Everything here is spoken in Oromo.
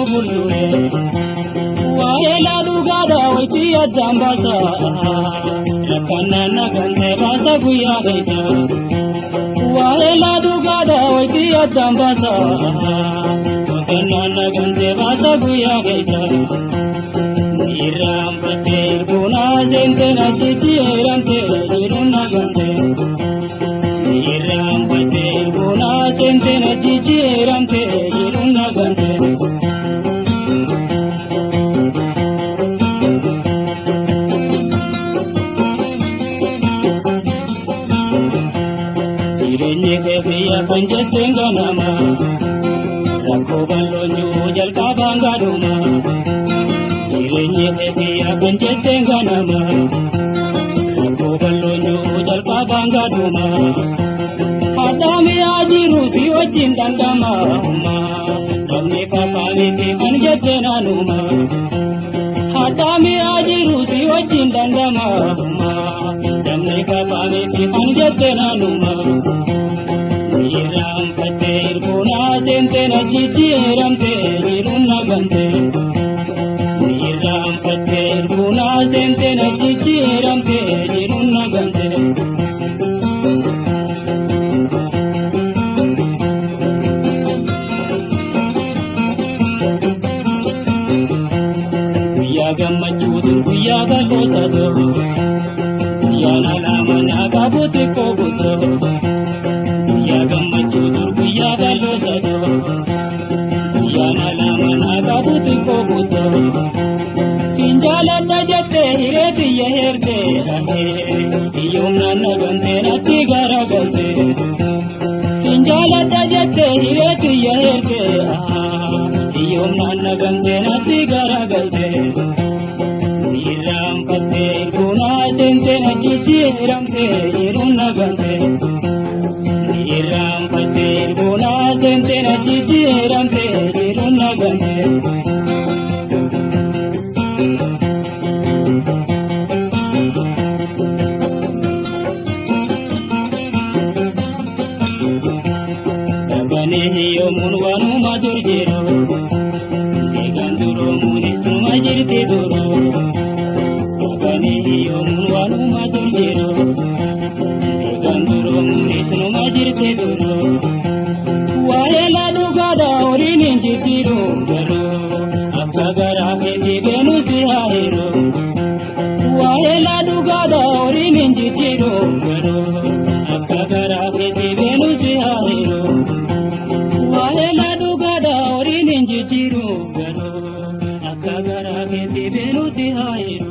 fuuldure. Waa'ee laalugaadha wayitii addaan baasa. Rakkannaan nagantee baasa guyyaa keessa. Waa'ee laalugaadha wayitii addaan baasa. Rakkannaan nagantee baasa guyyaa keessa. Irraanfattee erguunaa seentee na jijjiiramtee jiruun nagantee. Irraanfattee erguunaa seentee na jijjiiramtee jiruun nagantee. Jireenyi kee kiyya kan jetteen ganama. Rakkoo bal'oon jiru jalqabaan gaadhuma. Jireenyi kee kiyya kan jetteen ganama. Rakkoo bal'oon jiru jalqabaan gaadhuma. Haadhaamiyaa jiru si wajjin dhandhama. Namni qafaa miti kan jetteen anuma. Haadhaamiyaa jiru si wajjin dhandhama. Namni qafaa miti kan jetteen anuma. Irraanfattee erguunaa seentee na jijjiiramtee jiruun na gantee. Irraanfattee erguunaa seentee na jijjiiramtee jiruun na gantee. Guyyaa gammachuu dur guyyaa bal'oo sadoo. Guyyaan alaa manaa qabu xiqqoo guddoo. Guyyaa gammachuu dur guyyaa bal'oo sadoo. Guyyaan alaa manaa qabu xiqqoo guddoo. Siin jaaladha jettee hiree tiyya heertee hiyyoomnaan na gantee natti garagaltee. Siin jaaladha jettee hiree tiyya heertee hiyyoomnaan na gantee natti garagaltee. Irraanfattee erguunaa seentee na jijjiiramtee jiruun na gantee. Irraanfattee erguunaa seentee na jijjiiramtee jiruun na gantee. Dhabanii hiyyoomuun waanuma dur jiru. Eegaan duroomuun isuma jirti duru. Dhabanii hiyyoomuun waanuma dur jiru. Eegaan duroomuun isuma jirti duru. Waa'ee laalugaadha horiin hin jijjiiru garuu akka garaa keetii beenu si haa hiru. Waa'ee laalugaadha horiin hin jijjiiru garuu akka garaa keetii beenu si haa hiru. Waa'ee laalugaadha horiin hin jijjiiru garuu akka garaa keetii beenu si haa hiru.